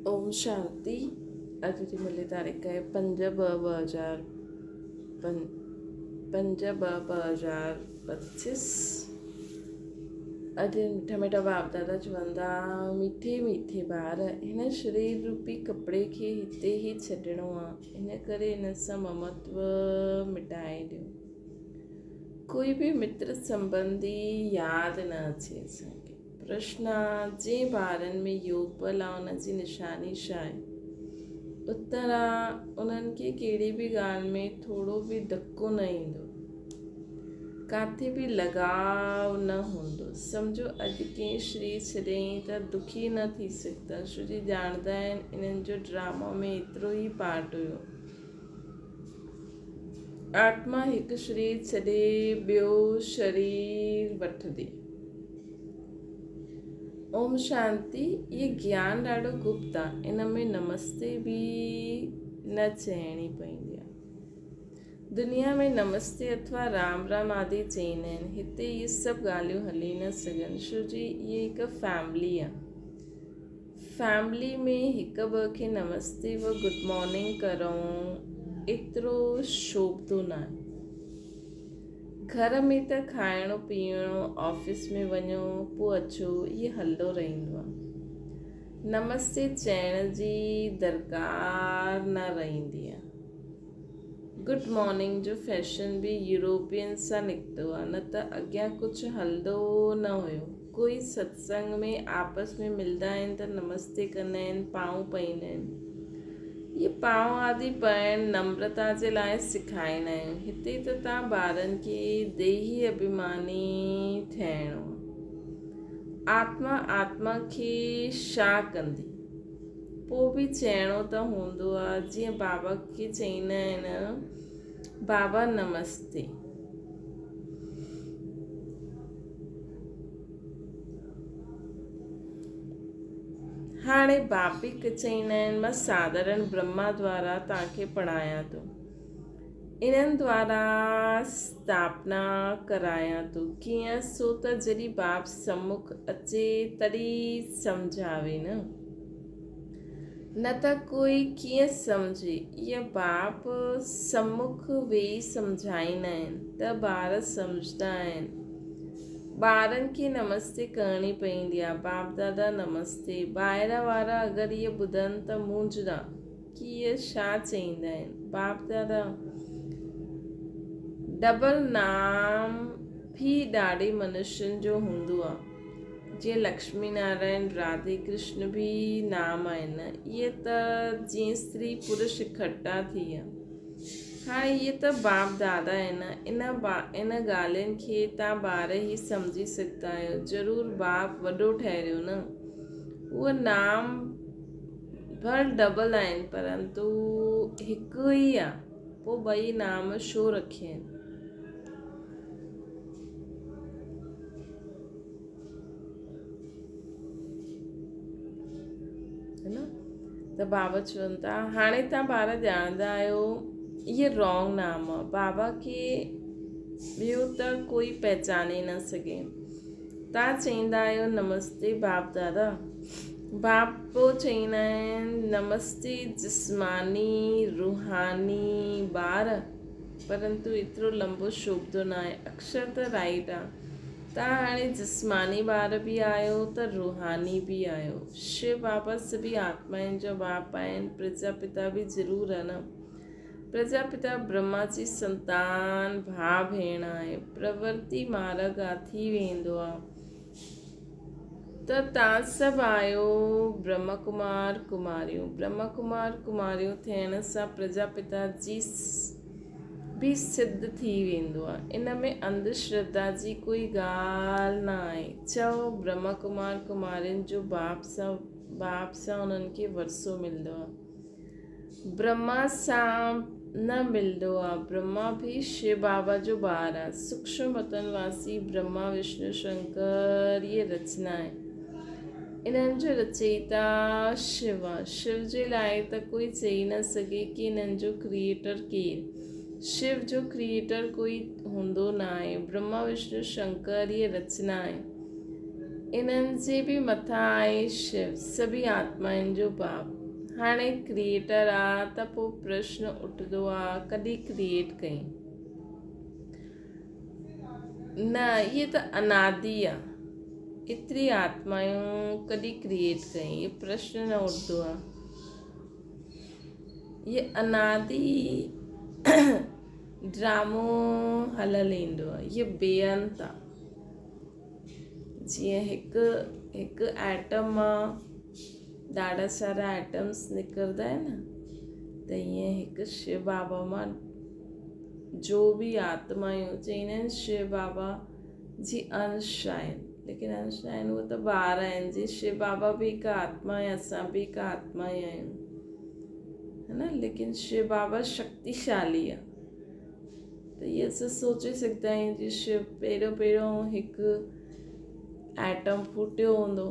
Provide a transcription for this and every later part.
اوم شانتي اڄ جي ملي تاريخ آهي پنج ٻه ٻه هزار پنج ٻه ٻه هزار پچيس اڄ مٺا مٺا باپ دادا چوندا مٺي مٺي ٻار هن شرير روپي ڪپڙي کي هتي ئي ڇڏڻو آ ان ڪري هن سان ممتو مٽائي ڏيو ڪوئي به متر سنبنڌي ياد نه اچي اسان کي. پرشن، جنهن ٻارن ۾ يوگ ٻل آ ان جي نشاني ڇا آهي؟ اتر، انهن کي ڪهڙي به ڳالهه ۾ ٿورو به ڌڪو نه ايندو. ڪاٿي به لڳاء نه هوندو. سمجهو اڄ ڪنهن شرير ڇڏيائين ته دکي نه ٿي سگهندا ڇو جي ڄاڻندا آهن انهن جو ڊرامو ۾ ايترو ئي پارٽ هيو. آتما هڪ شرير ڇڏي ٻيو شرير وٺندي. اوم شانتي اهي گيان ڏاڍو گپت آ ان ۾ نمستي به نه چئڻي پوندي آ. دنيا ۾ نمستي اٿوا رام رام آدي چئيندا آهن هتي اهي سڀ ڳالهيون هلي نه سگهن ڇو جي اهي هڪ فيملي آ. فيملي ۾ هڪ ٻه کي نمستي و گڊ مارننگ ڪرڻ ايترو شوڀتو ناهي. گهر ۾ ته کائڻو پيئڻو، آفيس ۾ وڃو پوء اچو اهي هلندو رهندو آهي. نمستي چئڻ جي درڪار نه رهندي آهي. گڊ مارننگ جو فيشن به يورپين سان نڪتو آهي نه ته اڳيان ڪجهه هلندو نه هيو. ڪوئي ستسنگ ۾ آپس ۾ ملدا آهن ته نمستي ڪندا آهن، پانء پئيندا آهن. اهي پانء آدي پائڻ نمرتا جي لاء سکائيندا آهيون. هتي ته تان ٻارن کي ديهي اڀيماني ٺهڻو آهي. آتما آتما کي ڇا ڪندي؟ پوء به چئڻو ته هوندو آ، جيئن بابا کي چئيندا آهن، بابا نمستي. هاڻي باپي چئيندا آهن، مان ساڌارڻ برهما دوارا توهان کي پڙهايان ٿو. انهن دوارا اسٿاپنا ڪرايان ٿو. ڪيئن؟ سو ته جڏهن باپ سمک اچي تڏهن سمجهاوي نه. نه ته ڪوئي ڪيئن سمجهي. اهي باپ سمک ويهي سمجهائيندا آهن ته ٻار سمجهندا آهن. ٻارن کي نمستي ڪرڻي پوندي آهي. باپ دادا نمستي. ٻاهران وارا اگر اهي ٻڌن ته مونجهندا. ڪي اهي ڇا چئيندا آهن؟ باپ دادا ڊبل نام به ڏاڍي منشين جو هوندو آ. جيئن لڪشمي نارائڻ، راڌي ڪرشن به نام آهن. اهي ته جيئن استري پرش اڪٺا ٿي ويا. هاڻي اهي ته باپ دادا آهن. ان ان ڳالهين کي تان ٻار ئي سمجهي سگهندا آهيو. ضرور باپ وڏو ٺهريو نه. اهو نام ڀل ڊبل آهن پرنتو هڪ ئي آ پو ٻئي نام ڇو رکين. ته بابا چون ٿا هاڻي تان ٻار ڄاڻندا آهيو اهي رانگ نام آ بابا کي ٻيو ته ڪوئي پهچاني نه سگهي تان چئيندا آهيو نمستي باپ دادا. باپ پوء چئيندا آهن نمستي جسماني روحاني ٻار پرنتو ايترو لمبو شوڀدو ناهي اڪشر ته رائيٽ آ تان هاڻي جسماني ٻار به آهيو ته روحاني به آهيو شو بابا سڀي آتمائن جو باپ آهن پرجا پتا به ضرور آ نه پرجا پتا برهما جي سنتان ڀاء ڀيڻ آهي پرورتي مارگ آ ٿي ويندو آ. ته تان سڀ آهيو برهما ڪمار ڪماريون. برهما ڪمار ڪماريون ٿيڻ سان پرجاپتا جي به سڌ ٿي ويندو آهي. ان ۾ انڌ شرڌا جي ڪوئي ڳالهه نه آهي. چئو برهما ڪمار ڪمارين جو باپ سان باپ سان انهن کي ورثو ملندو آهي. برهما سان نه ملندو آ. برهما به شو بابا جو ٻار آ. سوڪشم وطن واسي برهما وشنو شنڪر اهي رچنا آهن. انهن جو رچيتا شو آ. شو جي لاء ته ڪوئي چئي نه سگهي ڪي انهن جو ڪريئيٽر ڪير. شو جو ڪريئيٽر ڪوئي هوندو نه آهي. برهما وشنو شنڪر اهي رچنا آهن. انهن جي به مٿان آهي شو، سڀئي آتمائن جو باپ. هاڻي ڪريئيٽر آ ته پوء پرشن اٺندو آ ڪڏهن ڪريئيٽ ڪئين؟ نه اهي ته انادي آ. ايتري آتمائون ڪڏهن ڪريئيٽ ڪئين؟ اهي پرشن نه اٺندو آ. اهي انادي ڊرامو هليل ايندو آ. اهي بي انت آ. جيئن هڪ هڪ ائٽم مان ڏاڍا سارا ائٽمس نڪرندا آهن نه ته ائين هڪ شو بابا مان جو به آتمايون چئيندا آهن شو بابا جي انش آهن ليڪن انش نه آهن اهي ته ٻار آهن جي شو بابا به هڪ آتما آهي اسان به هڪ آتما ئي آهيون هي نه ليڪن شو بابا شڪتيشالي آهي ته اهي اسان سوچي سگهندا آهيون جي شو پهريون پهريون هڪ ائٽم ڦوٽيو هوندو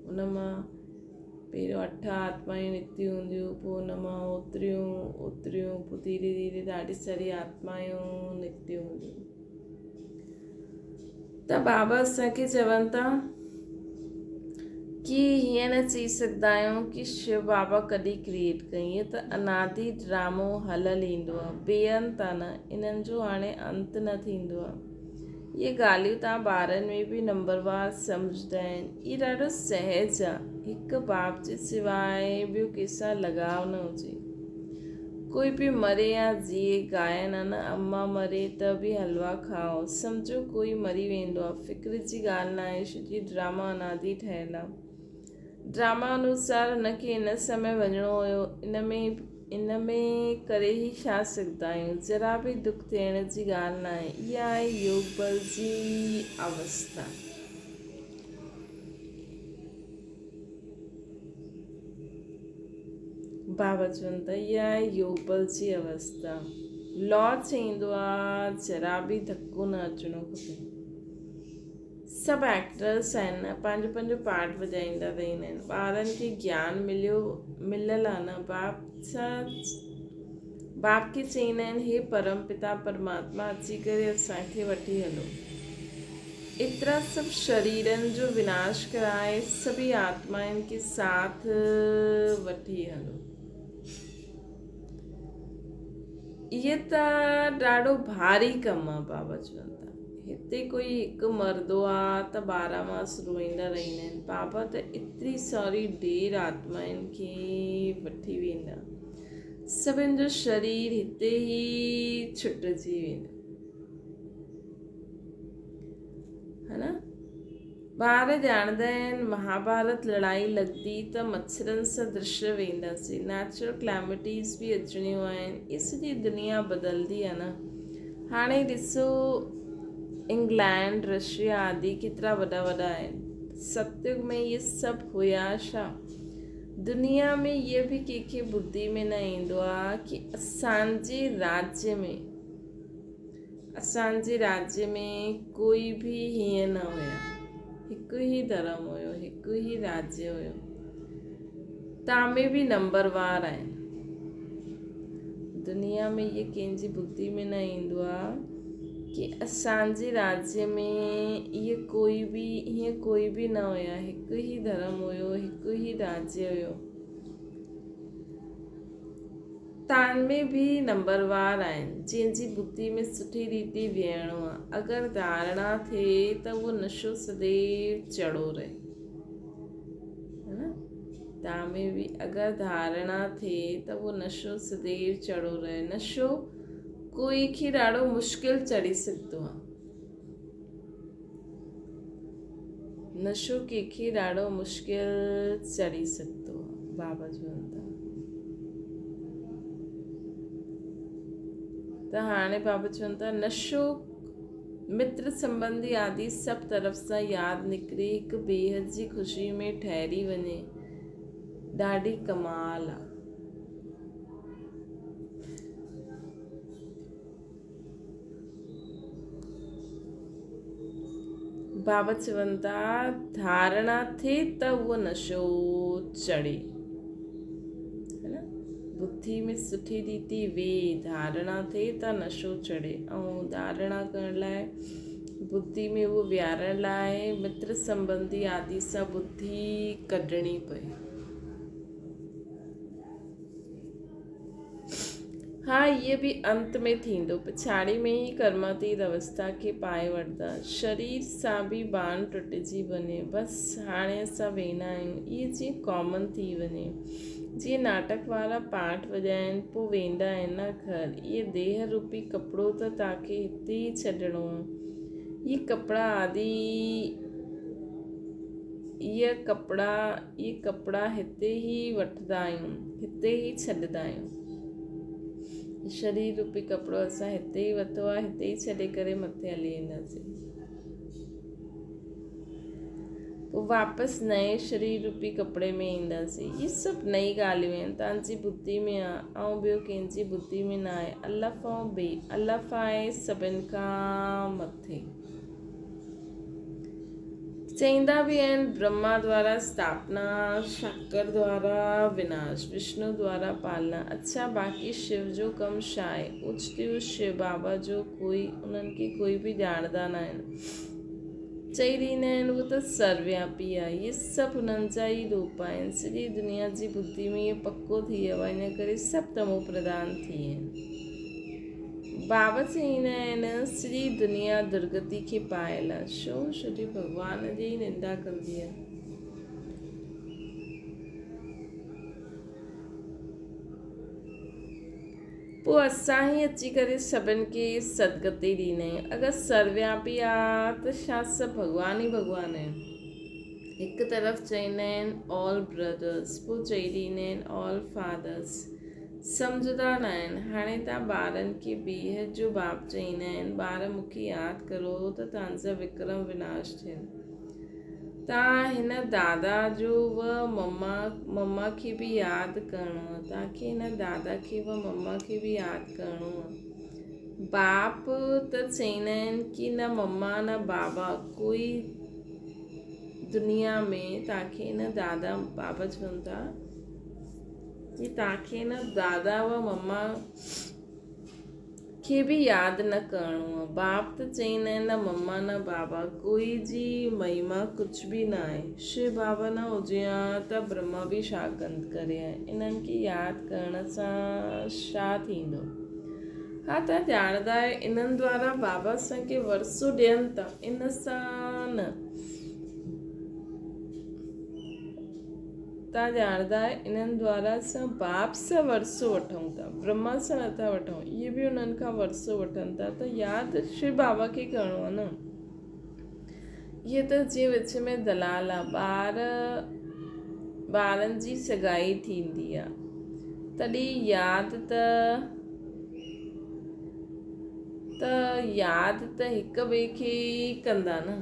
ان مان پهريون اٺ آتمائون نڪتيون هونديون پوء ان مان اوتريون اوتريون پوء ڌيري ڌيري ڏاڍي ساري آتمائون نڪتيون هونديون ته بابا اسان کي چون ٿا ڪي هيئن نه چئي سگهندا آهيون ڪي شو بابا ڪڏهن ڪريئيٽ ڪئي ائين ته انادي ڊرامو هليل ايندو آهي بي انت آهي نه انهن جو هاڻي انت نه ٿيندو آهي اهي ڳالهيون تان ٻارن ۾ به نمبروار سمجهندا آهن اهي ڏاڍو سهج آهي هڪ باپ جي سواء ٻيو ڪنهن سان لڳاء نه هجي ڪوئي به مري يا جيئي ڳائن ها نه اما مري ته به حلوا کائو سمجهو ڪوئي مري ويندو آ فڪر جي ڳالهه ناهي ڇو جي ڊراما انادي ٺهيل آ ڊراما انوسار هن کي ان سمي وڃڻو هيو ان ۾ ان ۾ ڪري ئي ڇا سگهندا آهيون ذرا به دک ٿيڻ جي ڳالهه ناهي اها آهي يوگ بل جي اوستا. بابا چون ٿا اها آهي يوبل جي اوستا. لا چئيندو آ ذرا به ڌڪو نه اچڻو کپي. سڀ ايڪٽرس آهن نه پنهنجو پنهنجو پارٽ وڄائيندا رهندا آهن. ٻارن کي گيان مليو مليل آ نه باپ سان باپ کي چئيندا آهن هي پرم پتا پرماتما اچي ڪري اسان کي وٺي هلو. ايترا سڀ شريرن جو وناش ڪرائي سڀئي آتمائن کي ساٿ وٺي هلو. اهي ته ڏاڍو ڀاري ڪم آ بابا چون ٿا. هتي ڪوئي هڪ مردو آ ته ٻارهن ماس روئيندا رهندا آهن. بابا ته ايتري ساري ڍير آتمائن کي وٺي ويندا. سڀن جو شرير هتي ئي ڇٽجي ويندو. ها نه ٻار ڄاڻندا آهن مهاڀارت لڙائي لڳندي ته مڇرن سان درش وينداسين نيچرل ڪليمٽيز به اچڻيون آهن هي سڄي دنيا بدلدي آهي نه هاڻي ڏسو انگلينڊ رشيا آدي ڪيترا وڏا وڏا آهن ستيگ ۾ اهي سڀ هيا ڇا دنيا ۾ اهي به ڪنهن کي ٻڌي ۾ نه ايندو آهي ڪي اسانجي راجيه ۾ اسان جي راجيه ۾ ڪوئي به هيئن نه هيا. هڪ ئي ڌرم هيو، هڪ ئي راجيه هيو. تان ۾ به نمبر وار آهن. دنيا ۾ اهي ڪنهن جي ٻڌي ۾ نه ايندو آ ڪي اسان جي راجيه ۾ اهي ڪوئي به هيئن ڪوئي به نه هيا. هڪ ئي ڌرم هيو، هڪ ئي راجيه هيو. تان ۾ به نمبروار آهن، جنهن جي ٻڌي ۾ سٺي ريتي ويهڻو آ. اگر ڌارڻا ٿئي ته اهو نشو سديو چڙهو رهي. ها نه؟ تان ۾ به اگر ڌارڻا ٿئي ته اهو نشو سديو چڙهو رهي. نشو ڪوئي کي ڏاڍو مشڪل چڙهي سگهندو آ. نشو ڪنهن کي ڏاڍو مشڪل چڙهي سگهندو آ. بابا چون ٿا ته هاڻي بابا چون ٿا نشو متر سنبنڌي آدي سڀ طرف سان ياد نڪري هڪ بيحد جي خوشي ۾ ٺهري وڃي ڏاڍي ڪمال آ. بابا چون ٿا ڌارڻا ٿئي ته اهو نشو چڙهي ها نه ٻڌي ۾ سٺي ريتي وي ڌارڻا ٿئي ته نشو چڙهي ۽ ڌارڻا ڪرڻ لاء ٻڌي ۾ اهو ويهارڻ لاء متر سنٻنڌي آدي سان ٻڌي ڪڍڻي پئي. ها اهي به انت ۾ ٿيندو. پڇاڙي ۾ ئي ڪرماتيت اوستا کي پائي وٺندا. شرير سان به ٻانهن ٽٽجي وڃي. بس هاڻي اسان وينا آهيون. اهي جيئن ڪامن ٿي وڃي. جيئن ناٽڪ وارا پاٺ وڄائين پوء ويندا آهن نه گهر. اهي ديهه روپي ڪپڙو ته توهان کي هتي ئي ڇڏڻو آهي. هي ڪپڙا آدي اهي ڪپڙا اهي ڪپڙا هتي ئي وٺندا آهيون، هتي ئي ڇڏندا آهيون. شرير روپي ڪپڙو اسان هتي ئي ورتو آهي، هتي ئي ڇڏي ڪري مٿي هلي وينداسين. پوء واپس نئين شرير روپي ڪپڙي ۾ اينداسين. هي سڀ نئين ڳالهيون آهن، توهان جي ٻڌي ۾ آ ۽ ٻيو ڪنهن جي ٻڌي ۾ نه آهي. الف ۽ بي، الف آهي سڀن کان مٿي. چئيندا به آهن برهما دوارا اسٿاپنا، شنڪر دوارا وناش، وشنو دوارا پالنا. اڇا باقي شو جو ڪم ڇا آهي؟ اوچتيون شو بابا جو ڪوئي انهن کي ڪوئي به ڄاڻندا نه آهن. چئي ڏيندا آهن اهو ته سروياپي آهي. اهي سڀ انهن جا ئي روپ آهن. سڄي دنيا جي ٻڌي ۾ اهو پڪو ٿي ويو آهي ان ڪري سڀ تمو پرڌان ٿي ويا آهن. بابا چئيندا آهن سڄي دنيا درگتي کي پايل آهي. ڇو؟ ڇو جو ڀڳوان جي ئي نندا ڪندي آهي. پوء اسان ئي اچي ڪري سڀن کي سدگتي ڏيندا آهيون. اگر سروياپي آ ته ڇا سڀ ڀڳوان ئي ڀڳوان آهن؟ هڪ طرف چئيندا آهن آل برادرس پوء چئي ڏيندا آهن آل فادرس. سمجهندا نه آهن. هاڻي تان ٻارن کي بيحد جو باپ چئيندا آهن. ٻار مون کي ياد ڪرو ته تان جا وڪرم وناش ٿين. تان هن دادا جو و مما مما کي به ياد ڪرڻو آ. تان کي هن دادا کي و مما کي به ياد ڪرڻو آ. باپ ته چئيندا آهن ڪي نه مما نه بابا ڪوئي دنيا ۾ تان کي هن دادا بابا چون ٿا. ڪي توهان کي نه دادا و مما کي به ياد نه ڪرڻو آ. باپ ته چئيندا آهن نه مما نه بابا ڪوئي جي مهما ڪجهه به نه آهي. شو بابا نه هجي ها ته برهما به ڇا گند ڪري ها. انهن کي ياد ڪرڻ سان ڇا ٿيندو. ها توهان ڄاڻندا آهيو انهن دوارا بابا اسان کي ورثو ڏين ٿا ان سان نه. توهان ڄاڻندا آهيو انهن دوارا اسان باپ سان ورثو وٺون ٿا، برهما سان نٿا وٺون، اهي به انهن کان ورثو وٺن ٿا ته ياد شو بابا کي ڪرڻو آهي نه. اهي ته جيئن وچ ۾ دلال آ، ٻار ٻارن جي سڳائي ٿيندي آ تڏهن ياد ته ته ياد ته هڪ ٻئي کي ئي ڪندا نه.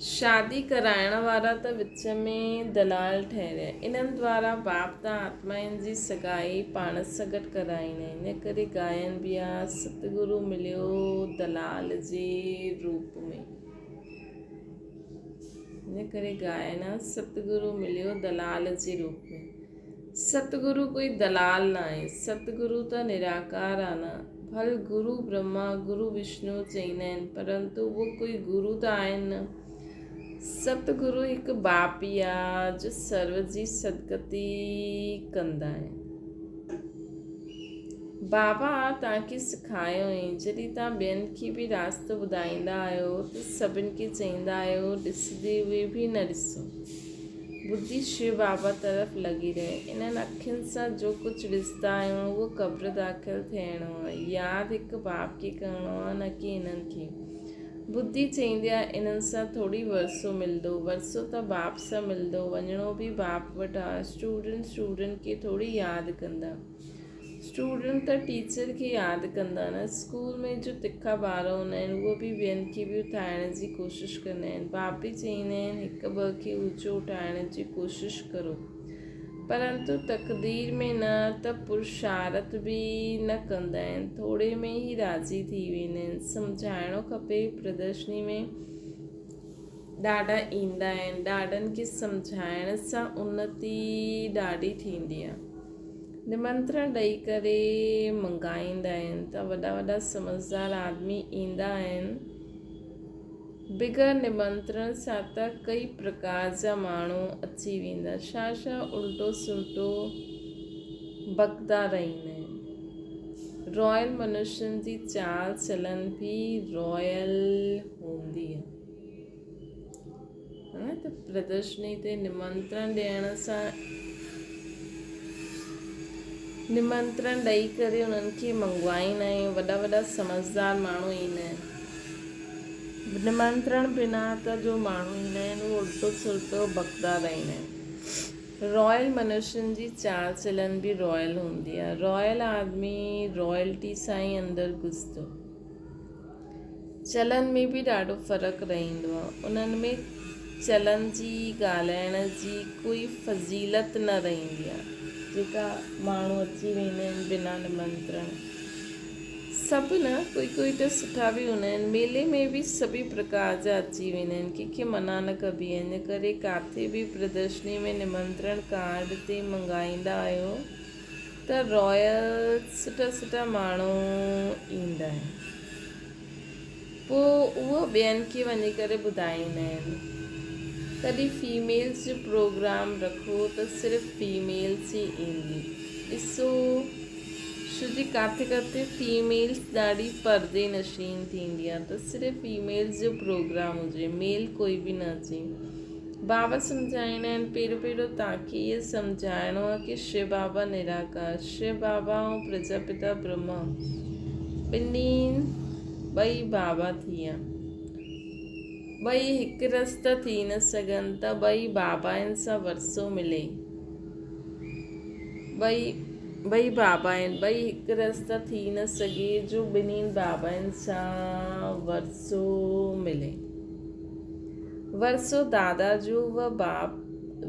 شادي ڪرائڻ وارا ته وچ ۾ دلال ٺهريا. انهن دوارا باپ ته آتمائن جي سڳائي پاڻ سان گڏ ڪرائيندا آهن. ان ڪري ڳائن به ها، ستگرو مليو دلال جي روپ ۾. ان ڪري ڳائن ها، ستگرو مليو دلال جي روپ ۾. ستگرو ڪوئي دلال ناهي، ستگرو ته نراڪار آ نه. ڀل گرو برهما، گرو وشنو چئيندا آهن، پرنتو اهو ڪوئي گرو ته آهن نه. ستگرو هڪ باپ ئي آ جو سرو جي سدگتي ڪندا آهن. بابا توهان کي سکايو ائين، جڏهن توهان ٻين کي به راستو ٻڌائيندا آهيو ته سڀن کي چئيندا آهيو ڏسندي هئي به نه ڏسو. ٻڌي شو بابا طرف لڳي رهي. انهن اکين سان جو ڪجهه ڏسندا آهيون اهو قبر داخل ٿيڻو آهي. ياد هڪ باپ کي ڪرڻو آهي نه ڪي انهن کي. ٻڌي چئيندي آهي انهن سان ٿوري ورثو ملندو. ورثو ته باپ سان ملندو. وڃڻو به باپ وٽ آهي. اسٽوڊنٽ اسٽوڊنٽ کي ٿوري ياد ڪندا. اسٽوڊنٽ ته ٽيچر کي ياد ڪندا نه. اسڪول ۾ جو تکا ٻار هوندا آهن اهي به ٻين کي به اٿائڻ جي ڪوشش ڪندا آهن. باپ به چئيندا آهن هڪ ٻه کي اوچو اٺائڻ جي ڪوشش ڪرو. پرنتو تقدير ۾ نه ته پرشارت به نه ڪندا آهن. ٿوري ۾ ئي راضي ٿي ويندا آهن. سمجهائڻو کپي پردرشني ۾ ڏاڍا ايندا آهن. ڏاڍن کي سمجهائڻ سان انتي ڏاڍي ٿيندي آهي. نمنترڻ ڏئي ڪري منگائيندا آهن ته وڏا وڏا سمجهدار آدمي ايندا آهن. بغير نمنترڻ سان ته ڪئي پرڪار جا ماڻهو اچي ويندا. ڇا ڇا الٽو سلٽو بڪدا رهندا آهن. رائل منشين جي چال چلن به رائل هوندي آهي. ها ته پردرشني تي نمنترڻ ڏيڻ سان نمنترڻ ڏئي ڪري انهن کي منگوائيندا آهيون وڏا وڏا سمجهدار ماڻهو ايندا آهن نمنترڻ بنا ته جو ماڻهو ايندا آهن اهو الٽو سلٽو بڪدا رهندا آهن رائل منشين جي چال چلن به رائل هوندي آهي رائل آدمي رائلٽي سان ئي اندر گهسندو چلن ۾ به ڏاڍو فرق رهندو آهي. انهن ۾ چلن جي ڳالهائڻ جي ڪوئي فضيلت نه رهندي آهي. جيڪا ماڻهو اچي ويندا آهن بنا نمنترڻ. سڀ نه ڪوئي ڪوئي ته سٺا به هوندا آهن. ميلي ۾ به سڀئي پرڪار جا اچي ويندا آهن. ڪنهن کي منع نه ڪبي آهي. ان ڪري ڪاٿي به پردرشني ۾ نمنترڻ ڪارڊ تي منگائيندا آهيو. ته رائل سٺا سٺا ماڻهو ايندا آهن پوء اهو ٻين کي وڃي ڪري ٻڌائيندا آهن ڪڏهن فيميلز جو پروگرام رکو ته صرف فيميلز ئي ايندي ڏسو ڇو جي ڪاٿي ڪاٿي فيميلز ڏاڍي پردي نشين ٿيندي آهي ته صرف فيميلز جو پروگرام هجي ميل ڪوئي به نه اچي بابا سمجهائيندا آهن، پهريون پهريون توهان کي اهو سمجهائڻو آهي ڪه شو بابا نراڪار، شو بابا ۽ پرجاپتا برهما ٻنهي ٻئي بابا ٿي ويا. ٻئي هڪ رس ته ٿي نه سگهن ته ٻئي بابائن سان ورثو ملي. ٻئي ٻئي بابا آهن، ٻئي هڪ رس ته ٿي نه سگهي جو ٻنهي بابائن سان ورثو ملي. ورثو دادا جو و باپ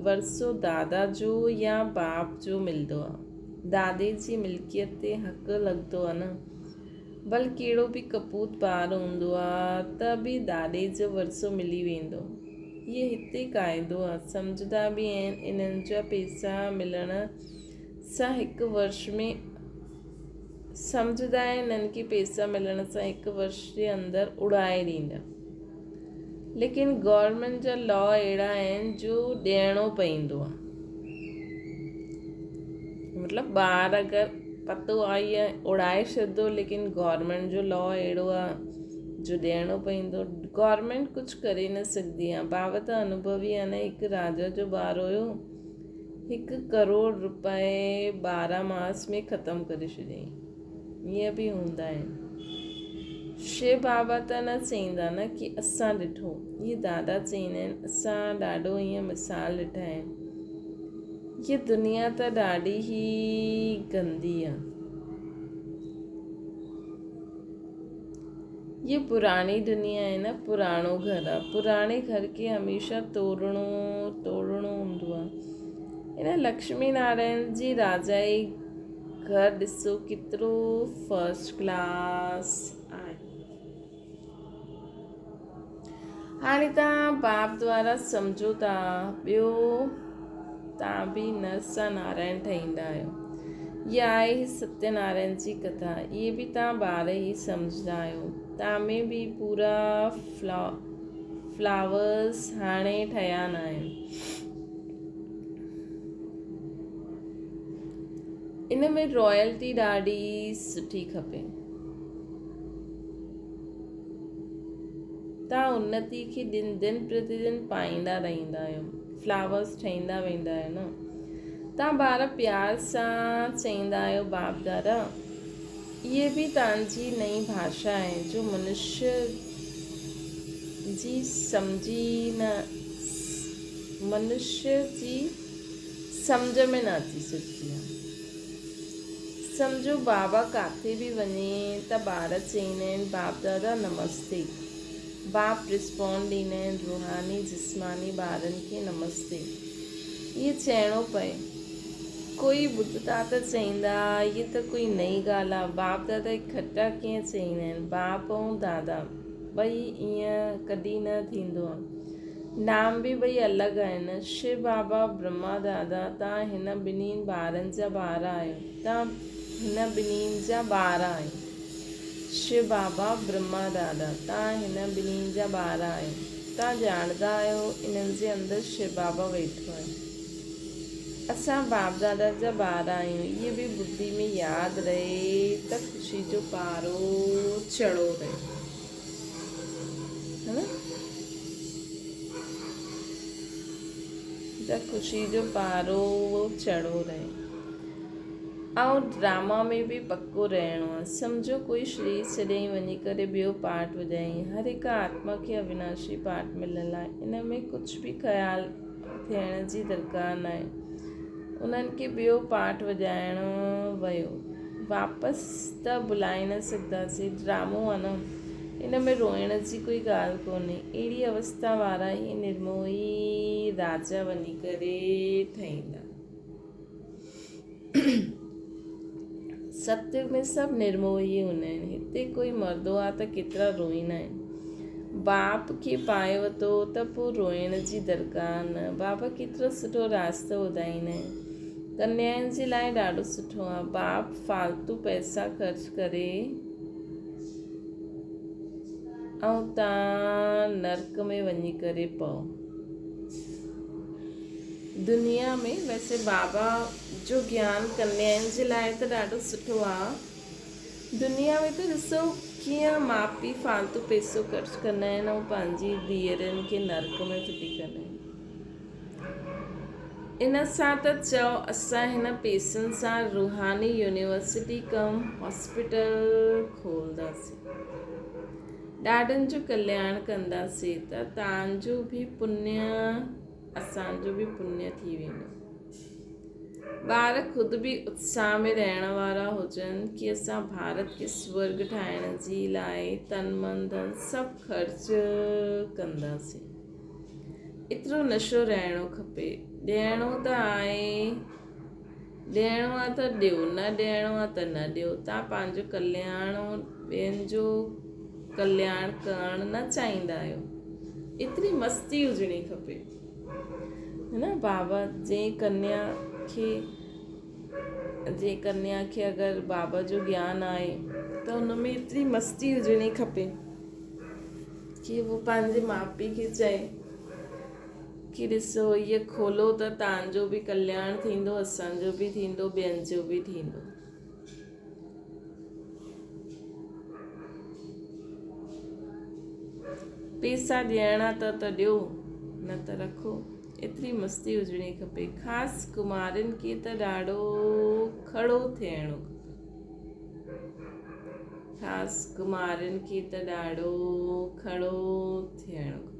ورثو دادا جو يا باپ جو ملدو آ. دادي جي ملڪيت تي حق لڳدو آ نه. ڀل ڪهڙو به ڪپوت ٻار هوندو آ ته به ڏاڏي جو ورثو ملي ويندو. هيء هتي قاعدو آ. سمجهندا به آهن انهن جا پيسا ملڻ سان هڪ ورش ۾ سمجهندا آهن انهن کي پيسا ملڻ سان هڪ ورش جي اندر اڙائي ڏيندا. ليڪن گورنمينٽ جا لا اهڙا آهن جو ڏيڻو پوندو آهي مطلب ٻار اگر پتو آهي يا اڙائي ڇڏندو ليڪن گورنمينٽ جو لا اهڙو آهي جو ڏيڻو پوندو گورنمينٽ ڪجهه ڪري نه سگهندي آهي بابا ته انوڀوي آهي نه هڪ راجا جو ٻار هيو هڪ ڪروڙ روپئي 12 ماس ۾ ختم ڪري ڇڏيائين ائين به هوندا آهن. شو بابا ته نه چئيندا نه ڪي اسان ڏٺو. اهي دادا چئيندا آهن اسان ڏاڍو ائين مثال ڏٺا آهن. هيء دنيا ته ڏاڍي ئي گندي آ. هيء پراڻي دنيا آهي نه پراڻو گهر آ. پراڻي گهر کي هميشه توڙڻو توڙڻو هوندو آ. هن لڪشمي نارائڻ جي راجائي گهر ڏسو ڪيترو فرسٽ ڪلاس آهي. هاڻي توهان باپ دوارا سمجهو ٿا ٻيو توهان به نر سان نارائڻ ٺهيندا آهيو. اها آهي هي ستيه نارائڻ جي ڪٿا. اهي به توهان ٻار ئي سمجهندا آهيو. توهان ۾ به پورا فلاورس هاڻي ٺهيا ناهن. ان ۾ رائلٽي ڏاڍي سٺي کپي. تان انتي کي دن دن پرتي دن پائيندا رهندا آهيو فلاورس ٺهيندا ويندا آهيو نه تان ٻار پيار سان چئيندا آهيو باپ دادا اهي به تان جي نئين ڀاشا آهي جو منشي جي سمجهي نه منشي جي سمجهه ۾ نه اچي سگهندي آهي. سمجهو بابا ڪاٿي به وڃي ته ٻار چئيندا آهن باپ دادا نمستي. باپ رسپانڊ ڏيندا آهن روحاني جسماني ٻارن کي نمستي. ائين چئڻو پئي. ڪوئي ٻڌندا ته چئيندا هيء ته ڪوئي نئين ڳالهه آهي. باپ دادا اڪٺا ڪيئن چئيندا آهن. باپ ۽ دادا ٻئي ائين ڪڏهن نه ٿيندو آهي. نام به ٻئي الڳ آهن. شو بابا، برهما دادا، توهان هن ٻنهين ٻارن جا ٻار آهيو. توهان هن ٻنهين جا ٻار آهيو. شو بابا، برهما دادا، توهان هن ٻنهين جا ٻار آهيو. توهان ڄاڻندا آهيو انهن جي اندر شو بابا ويٺو آهي. اسان باپ دادا جا ٻار آهيون. اهي به ٻڌي ۾ ياد رهي ته خوشي جو پارو چڙهو رهي. ته خوشي جو پارو چڙهو رهي. ۽ ڊراما ۾ به پڪو رهڻو آهي. سمجهو ڪوئي شرير ڇڏيائين وڃي ڪري ٻيو پارٽ وڄايائين. هر هڪ آتما کي اويناشي پارٽ مليل آهي. ان ۾ ڪجهه به خيال ٿيڻ جي درڪار ناهي. انهن کي ٻيو پارٽ وڄائڻو ويو. واپس ته بلائي نه سگهنداسين. ڊرامو آ نه. ان ۾ روئڻ جي ڪوئي ڳالهه ڪونهي. اهڙي اوستا وارا ئي نرموهي راجا وڃي ڪري ٺهيندا. ستيگ ۾ سڀ نرموهي هوندا آهن. هتي ڪوئي مردو آ ته ڪيترا روئيندا آهن. باپ کي پائي وتو ته پوء روئڻ جي درڪار نه. بابا ڪيترو سٺو راستو ٻڌائيندا آهن. ڪنيائن جي لاء ڏاڍو سٺو آ. باپ فالتو پئسا خرچ ڪري ۽ تان نرڪ ۾ وڃي ڪري پئو. دنيا ۾ ويسي بابا جو گيان ڪنيائن جي لاء ته ڏاڍو سٺو آ. دنيا ۾ ته ڏسو ڪيئن ماء پيء فالتو پئسو خرچ ڪندا آهن ۽ پنهنجي ڌيئرن کي نرڪ ۾ ڦٽي ڪندا آهن. ان سان ته چئو اسان هن پئسن سان روحاني يونيورسٽي ڪم هاسپيٽل کولنداسين. ڏاڍن جو ڪلياڻ ڪنداسين ته تان جو به پڃ اسان جو به پڃ ٿي ويندو. ٻار خود به اتساهه ۾ رهڻ وارا هجن ڪي اسان ڀارت کي سورڳ ٺاهڻ جي لاء تن من ڌن سڀ خرچ ڪنداسين. ايترو نشو رهڻو کپي. ڏيڻو ته آهي ڏيڻو آ ته ڏيو نه ڏيڻو آ ته نه ڏيو. تان پنهنجو ڪلياڻ ۽ ٻين جو ڪلياڻ ڪرڻ نه چاهيندا آهيو. ايتري مستي هجڻي کپي. هي نه بابا جنهن ڪنيا کي جنهن ڪنيا کي اگر بابا جو گيان آهي ته ان ۾ ايتري مستي هجڻي کپي ڪي هو پنهنجي ماء پيء کي چئي ڪي ڏسو هيء کولو ته تان جو به ڪلياڻ ٿيندو اسان جو به ٿيندو ٻين جو به ٿيندو. پيسا ڏيڻا ته ته ڏيو نه ته رکو. ايتري مستي هجڻي کپي. خاص ڪمارين کي ته ڏاڍو کڙو ٿيڻو کپي. خاص ڪمارين کي ته ڏاڍو کڙو ٿيڻو کپي.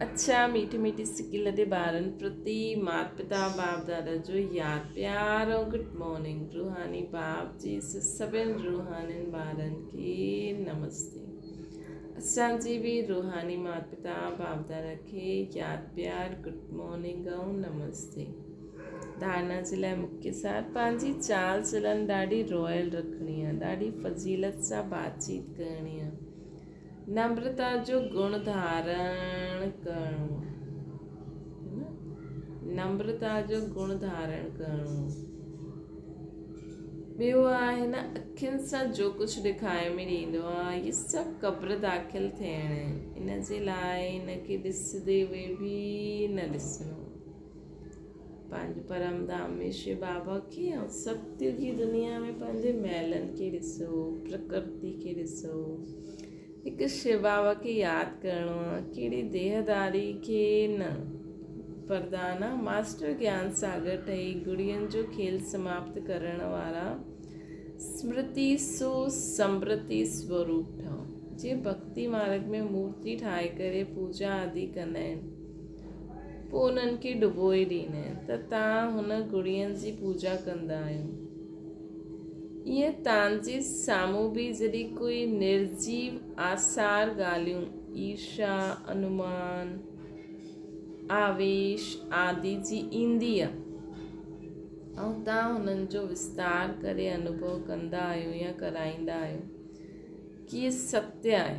اڇا ميٺي ميٺي سڪي لڌي ٻارن پرتي مات پتا باپ دادا جو ياد پيار ۽ گڊ مارننگ روحاني باپ جي سڀن روحانين ٻارن کي نمستي اسان جي به روحاني مات پتا باپ دادا کي ياد پيار گڊ مارننگ ۽ نمستي ڌارنا جي لاء مکيه سار پنهنجي چال چلن ڏاڍي رائل رکڻي آهي ڏاڍي فضيلت سان بات چيت ڪرڻي آهي نمرتا جو گڻ ڌارڻ ڪرڻو آهي. نمرتا جو گڻ ڌارڻ ڪرڻو ٻيو آهي هن اکين سان جو ڪجهه ڏکائي ۾ ڏيندو آهي اهي سڀ قبر داخل ٿيڻ آهن ان جي لاء هن کي ڏسندي هوئي به نه ڏسڻو پنهنجي پرم ڌام ۾ شو بابا کي ۽ ستيگي دنيا ۾ پنهنجي محلن کي ڏسو، پرڪرتي کي ڏسو. هڪ شو بابا کي ياد ڪرڻو آهي، ڪهڙي ديهداري کي نه. پردانا ماسٽر گيان ساگر ٺهي گڙين جو کيل سماپت ڪرڻ وارا سمرتي سو سمرتي سوروپ ٺهو. جيئن ڀڳتي مارگ ۾ مورتي ٺاهي ڪري پوڄا آدي ڪندا آهن. پوء انهن کي ڊبوئي ڏيندا آهن ته توهان هن گڙين جي پوڄا ڪندا آهيو. ائين توهان جي سامهون به جڏهن ڪوئي نرجيو آثار ڳالهيون، ايرشا، انومان، آويش آدي جي ايندي آهي ۽ توهان هنن جو وستار ڪري انوڀو ڪندا آهيو يا ڪرائيندا آهيو ڪي ستيه آهي.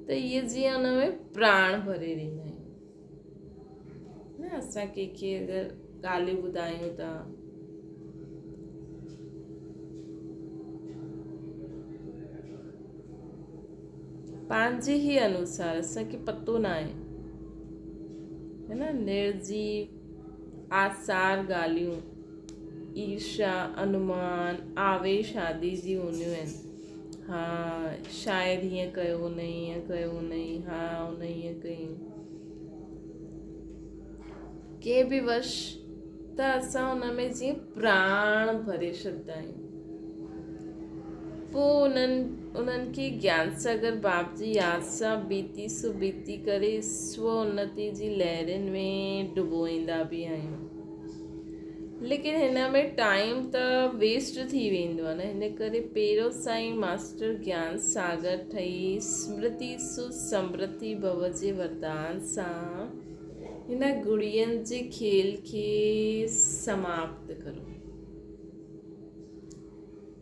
ته اهي جيئن ان ۾ پراڻ ڀري ڏيندا آهيون نه اسان ڪنهن کي اگر ڳالهيون ٻڌايون ٿا پنهنجي ئي انوسار اسان کي پتو نه آهي هي نه نرجيو آثار ڳالهيون ايرشا انومان آويش آدي جي هونديون آهن ها شايد هيئن ڪيو هن هيئن ڪيو هن ها هن هيئن ڪئي ڪنهن به وش ته اسان ان ۾ جيئن پراڻ ڀري ڇڏندا آهيون پوء انهن انهن کي گيان ساگر باپ جي ياد سان بيتي سو بيتي ڪري سو انتي جي لهرين ۾ ڊبوئيندا به آهيون ليڪن هن ۾ ٽائيم ته ويسٽ ٿي ويندو آهي نه هن ڪري پهريون سائين ماسٽر گيان ساگر ٺهي سمرتي سو سمرتي ڀو جي وردان سان هن گڙين جي کيل کي سماپت ڪرو.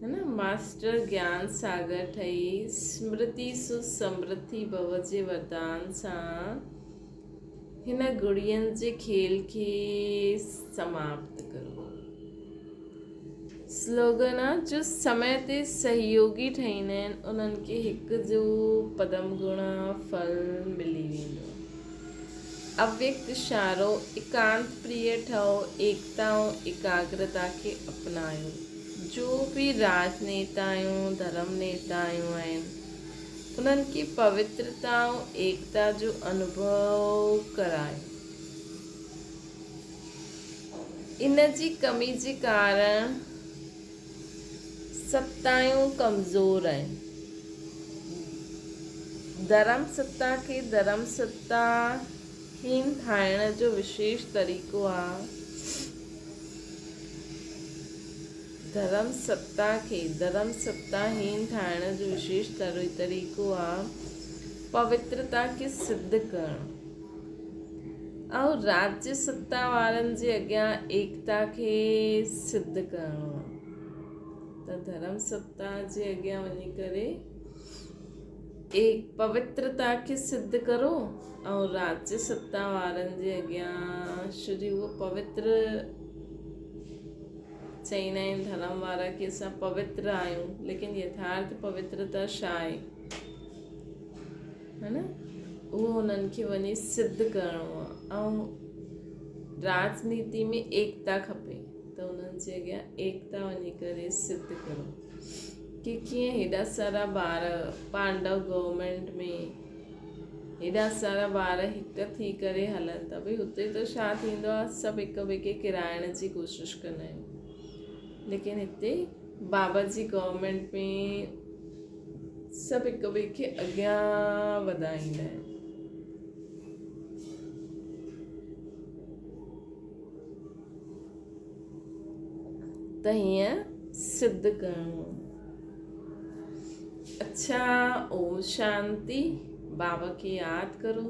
هي نه ماسٽر گيان ساگر ٺهي سمرتي سو سمرٿي ڀو جي وردان سان هن گڙين جي کيل کي سماپت ڪرو. سلوگن آ جو سمي تي سهيوگي ٺهيندا آهن انهن کي هڪ جو پدم گڻا ڦل ملي ويندو آهي. اويڪت اشارو، ايڪانت پريه ٺهو، ايڪتا ۽ ايڪاگرتا کي اپنايو. جو به راجنيتا آهيون، ڌرم نيتا آهيون آهن، انهن کي پوترتا ۽ ايڪتا جو انوڀو ڪرايو. ان جي ڪمي جي ڪارڻ ستايون ڪمزور آهن. ڌرم ستا کي ڌرم ستا هين ٺاهڻ جو وشيش طريقو آ. ڌرم ستا کي ڌرم ستا هين ٺاهڻ جو وشيش طريقو آ پوترتا کي سڌ ڪرڻ. ۽ راجيه ستا وارن جي اڳيان ايڪتا کي سڌ ڪرڻو آهي ته ڌرم ستا جي اڳيان وڃي ڪري ايڪ پوترتا کي سڌ ڪرو ۽ راجيه ستا وارن جي اڳيان شري اهو پوتر چئيندا آهن ڌرم وارا ڪي اسان پوتر آهيون ليڪن يٿارٿ پوترتا ڇا آهي ها نه اهو انهن کي وڃي سڌ ڪرڻو آهي ۽ راجنيتي ۾ ايڪتا کپي ته انهن جي اڳيان ايڪتا وڃي ڪري سڌ ڪرو ڪي ڪيئن هيڏا سارا ٻار پانڊو گورنمينٽ ۾ هيڏا سارا ٻار هڪ ٿي ڪري هلن ٿا ڀئي هتي ته ڇا ٿيندو آهي سڀ هڪ ٻئي کي ڪرائڻ جي ڪوشش ڪندا آهن ليڪن هتي بابا جي گورنمينٽ ۾ سڀ هڪ ٻئي کي اڳيان وڌائيندا آهن. ته هيئن سڌ ڪرڻو. اڇا اوم شانتي بابا کي ياد ڪرو.